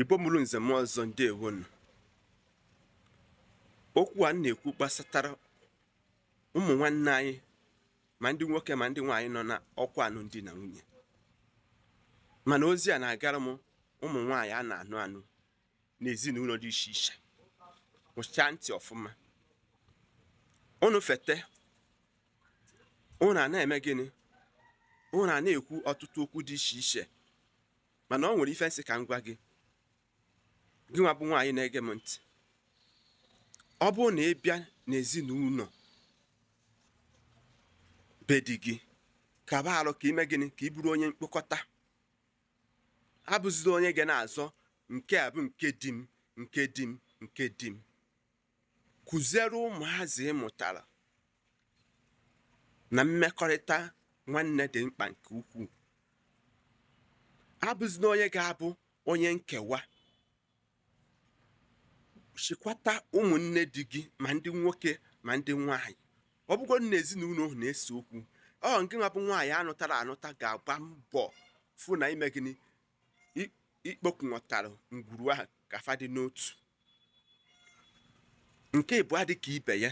Igbo mụrụ nze m ọzọ, ndewonu. Okwu a m na-ekwu gbasatara ụmụ nwanne anyị, ma ndị nwoke ma ndị nwaanyị nọ na ọkwa alụmdi na nwunye, mana ozi a na-agara m ụmụ nwaanyị a na-anụ anụ n'ezinụlọ dị iche iche. Kwụchaa ntị ọfụma. Unu fete, unu a na-eme gịnị? Unu a na-ekwu ọtụtụ okwu dị iche iche, mana ọ nwere ife nsị ka m gwa gị, gị nwa bụ nwaanyị na-ege m ntị. Ọ bụrụ na ị bịa n'ezinụlọ be di gị, kaba arụ ka ime gịnị? Ka ị bụrụ onye mkpokọta. Abụzila onye ga na-azọ nke a bụ nke di m, nke di m, nke di m. Kụziere ụmụazị ị mụtara na mmekọrịta nwanne dị mkpa nke ukwuu. Abụzila onye ga-abụ onye nkewa. Chikwata ụmụnne di gị, ma ndị nwoke ma ndị nwaanyị. Ọ bụgodị na ezinụlọ ahụ na-ese okwu, ọ nke nwa bụ nwaanyị anụtara anụta ga-agba mbọ fụ na ime gịnị? Ikpokwu-nwetara ngwuru ahụ ka fa dị n'otu. Nke ịbụọ dị ka ibe ya,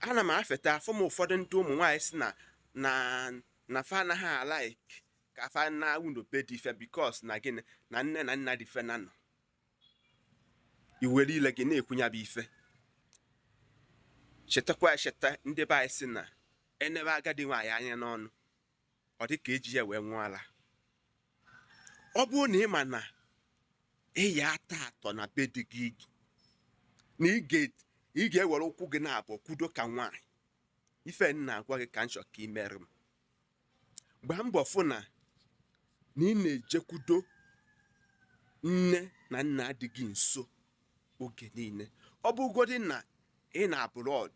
ana m afeta afụ m ụfọdụ ndị ụmụ nwaanyị si na fa anaghị a-like ka fa na ụlọ be dị ife, because na gịnị? Na nne na nna dị ife na nọ iwere ile gị na-ekwu ya bụ ife. Chetakwa echeta, ndị be anyị si na enebe agadi nwaanyị anya n'ọnụ, ọ dị ka eji ya wee nwụọ ala. Ọ bụrụ na ị ma na ị ya ata atọ na be di gị, na ị ga-ewere ụkwụ gị na-abụọ kwudo ka nwaanyị, ife m na-agwa gị ka m chọ ka ị mere m, gbaa mbọ fụ na ị na-ejekwudo nne na nna dị gị nso oge niile. Ọ bụrụgodị na ị na abroad,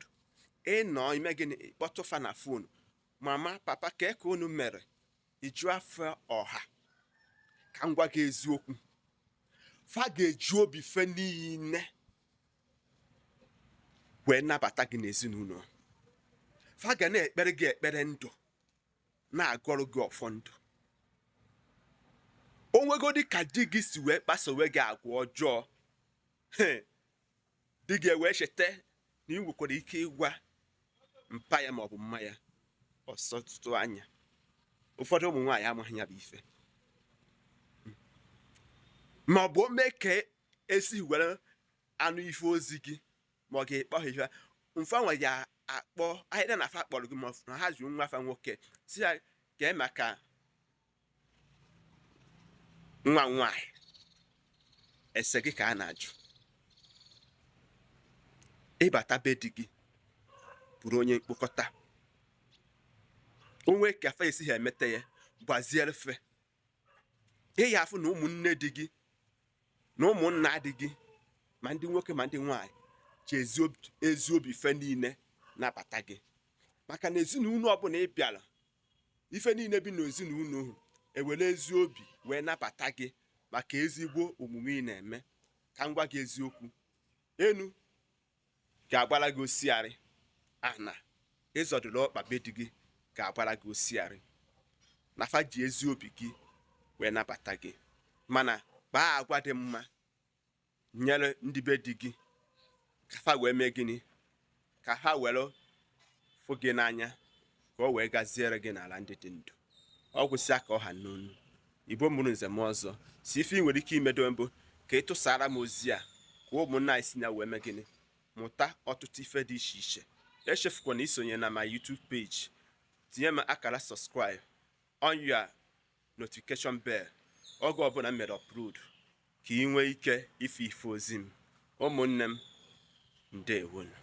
ị nọ ime gịnị? Ịkpọtụfa na phone: "Mama, papa, kee ka unu mere?" Iju afọ ọha. Ka m gwa gị eziokwu, fa ga-eji obi fe niile wee nabata gị n'ezinụlọ. Fa ga na-ekpere gị ekpere ndụ, na-agọrọ gị ọfọ ndụ. O nwegodi ka di gị si wee kpasowe gị agwa ọjọọ, di gị ewee cheta na ị nwekwara ike ịgwa mpa ya maọbụ mma ya ọsọtụtụ anya. Ụfọdụ ụmụ nwaanyị amaghị ya bụ ife, ma ọ bụ o mee ka esi were anụ ife ozi gị, ma ọ ga-ekpọ ha ife mfa nwe ya akpọ ahịa na afa kpọrọ gị, ma na ha jụrụ nwa afa nwoke si ya kee maka nwa nwaanyị ese gị ka a na-ajụ. Ịbata be di gị, bụrụ onye mkpokọta. Onwe ka afa esi ha emete ya, gbaziere fe. Ị ya afụ na ụmụnne di gị na ụmụnna di gị, ma ndị nwoke ma ndị nwaanyị, ji ezi obi fe niile nabata gị, maka na ezinụlọ ọbụla ị bịara, ife niile bi n'ezinụlọ ahụ ewere ezi obi wee nabata gị maka ezigbo omume ị na-eme. Ka m gwa gị eziokwu, enu ga-agbara gị osiarị, ana ịzọdụrụ ọkpa be di gị ga-agbara gị osiarị na fa ji ezi obi gị wee nabata gị. Mana kpaa agwa dị mma nyere ndị be di gị, ka fa wee mee gịnị? Ka ha were fụ gị n'anya, ka o wee gaziere gị n'ala ndị dị ndụ. Ọ gwụsịa ka ọ ha n'onu. Igbo mụrụ nze m ọzọ, si ife ị nwere ike imedo mbụ ka ị tụsara m ozi a, ka ụmụnna anyị si na wee mee gịnị? Mụta ọtụtụ ife dị iche iche. Echefukwana isonye na my YouTube page, tinye m akara subscribe on your notification bell oge ọbụla m mere upload, ka ị nwee ike ife ife ozi m. Ụmụnne m, ndewonu.